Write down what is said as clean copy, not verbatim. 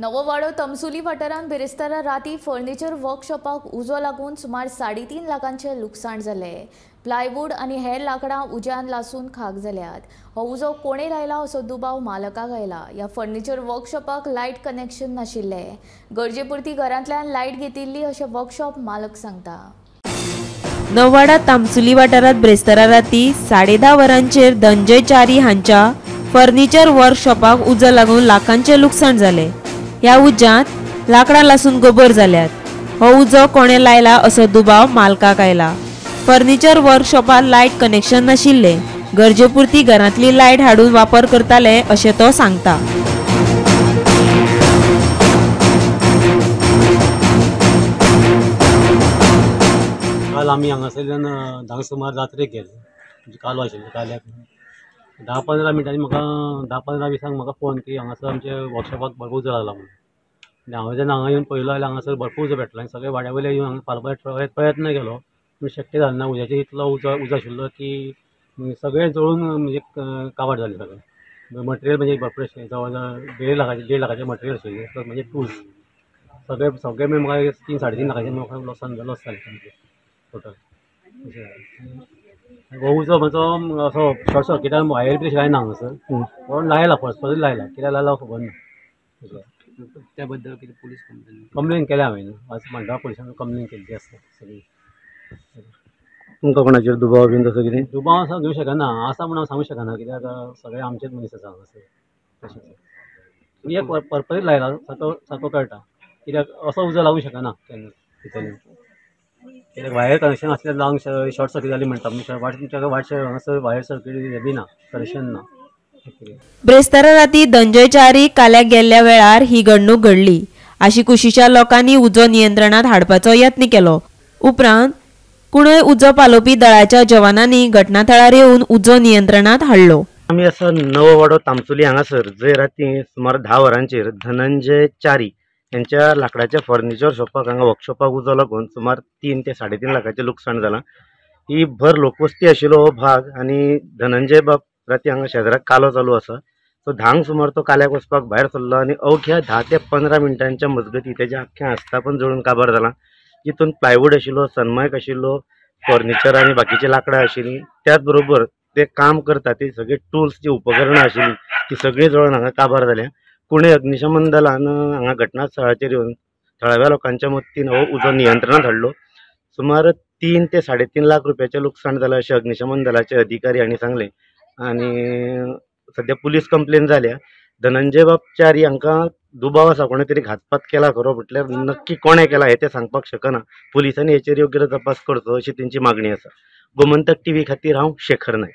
नवोवाडो तमसुली वाठारांत बिरेस्तारा राती फर्निचर वर्कशॉपाक उजो लागून सुमार 3.5 लाखांचें लुकसाण जालें. प्लायवूड आनी हेर लांकडां उज्यान लासून खाक जाल्यात. हो उजो कोणे लायला असो दुबाव मालकाक आयला. ह्या फर्निचर वर्कशॉपाक लायट कनेक्शन नाशिल्लें. गरजेपुरती घरांतल्यान लायट घेतिल्ली अशें वर्कशॉप मालक सांगता. नववाडा तामसुली वाठारांत ब्रेस्तारा राती 10:30 वरांचेर धनंजय च्यारी हांच्या फर्निचर वर्कशॉपाक उजो लागून लाखांचें लुकसाण जालें. ह्या उज्यांत लांकडां लासून गोबर जाल्यात. हो उजो कोणे लायला असो दुबाव मालकाक आयला. फर्निचर वर्कशॉपार लायट कनेक्शन नाशिल्लें. गरजेपुरती घरांतली लायट हाडून वापर करताले अशें तो सांगता. काल आमी हांगासरल्यान 10 सुमार जात्रेक गेले. कालो आशिल्लो काल्याक 10-15 मिनटांनी म्हाका 10-15-20 म्हाका फोन की हांगासर आमच्या वर्कशॉपाक भरपूर उजो लागला म्हणून. आनी हांवें जेन्ना हांगा येवन पळयलो जाल्यार हांगासर भरपूर उजो पेटलो आनी सगळे वाड्या वयले येवन हांगा पालोवपाचो प्रयत्न केलो पूण शक्य जालें ना. उज्याचेर इतलो उजो आशिल्लो की सगळें जळून म्हणजे काबार जालें. सगळें मटेरियल म्हणजे भरपूर आशिल्लें, जवळ जवळ 1.5 लाखाचें मटेरियल आशिल्लें, प्लस म्हणजे टूल्स सगळे सगळे मेळून म्हाका 3-3.5 लाखाचें म्हाका लॉस जालें सामकें टोटल. हो उजो म्हजो असो शॉर्ट सर्किटान वायर बी कांय ना हांगासर, कोण लायला फर्स्ट लायला, कित्याक लायला खबर ना. त्या बद्दल कितें पुलीस कंप्लेन केल्या हांवें, आज मंडळा पुलिसांक कंप्लेन केल्ली आसा सगळी. तुमकां कोणाचेर दुबाव बीन तसो कितें? दुबाव असो घेवंक शकना, आसा म्हूण हांव सांगूंक शकना कित्याक सगळे आमचेच मनीस आसा हांगासर. तशें एक पर्पज लायला सारको सारको कळटा कित्याक असो उजो लागूंक शकना केन्ना भितरल्यान. कित्याक वायर कनेक्शन आसल्यार लावंक शॉर्ट सर्कीट जाली म्हणटा, वाटशें हांगासर वायर सर्कीट हें बी ना, कनेक्शन ना. ब्रेस्तारा राती धनंजय च्यारी काल्याक गेल्ल्या वेळार ही घडणूक घडली. आशिकुशीच्या लोकांनी उजो नियंत्रणात हाडपाचो यत्न केलो. उपरांत कुणय उजो पालोवपी दळाच्या जवानांनी घटनाथळार येवन उजो नियंत्रणात हाडलो. आमी आसा नवोवाडो तामसुली हांगासर, जंय राती सुमार 10 वरांचेर धनंजय च्यारी यांच्या लांकडाच्या फर्निचर शॉपाक हांगा वर्कशॉपाक उजो लागून सुमार 3 ते 3.5 लाखाचें लुकसाण जालां. ही भर लोकवस्ती आशिल्लो हो भाग आनी धनंजय बाब राती हांगा शेजराक कालो चालू आसा. सो 10 सुमार तो काल्याक वचपाक भायर सरलो आनी अवघ्या 10 ते 15 मिनटांच्या मजगती तेजें आख्खें आस्थापन जळून काबार जालां. जितून प्लायवूड आशिल्लो, सनमायक आशिल्लो, फर्निचर आनी बाकीचीं लांकडां आशिल्लीं. त्याच बरोबर ते काम करता ते सगळे टूल्स जी उपकरणां आशिल्लीं ती सगळीं जळून हांगा काबार जाल्या. कुणय अग्निशमन दलान हांगा घटनास्थळाचेर येवन थळाव्या लोकांच्या मदतीन हो उजो नियंत्रणांत हाडलो. सुमार 3 ते 3.5 लाख रुपयाचें लुकसाण जालां अशें अग्निशमन दलाचे अधिकारी हांणी सांगलें आनी सद्या पुलीस कंप्लेन जाल्या. धनंजय बाब च्यारी हांकां दुबाव आसा कोणें तरी घातपात केला खरो, म्हटल्यार नक्की कोणें केला हें ते सांगपाक शकना. पुलिसांनी हेचेर योग्य तपास करचो अशी तेंची मागणी आसा. गोमंतक टीव्ही खातीर हांव शेखर नायक.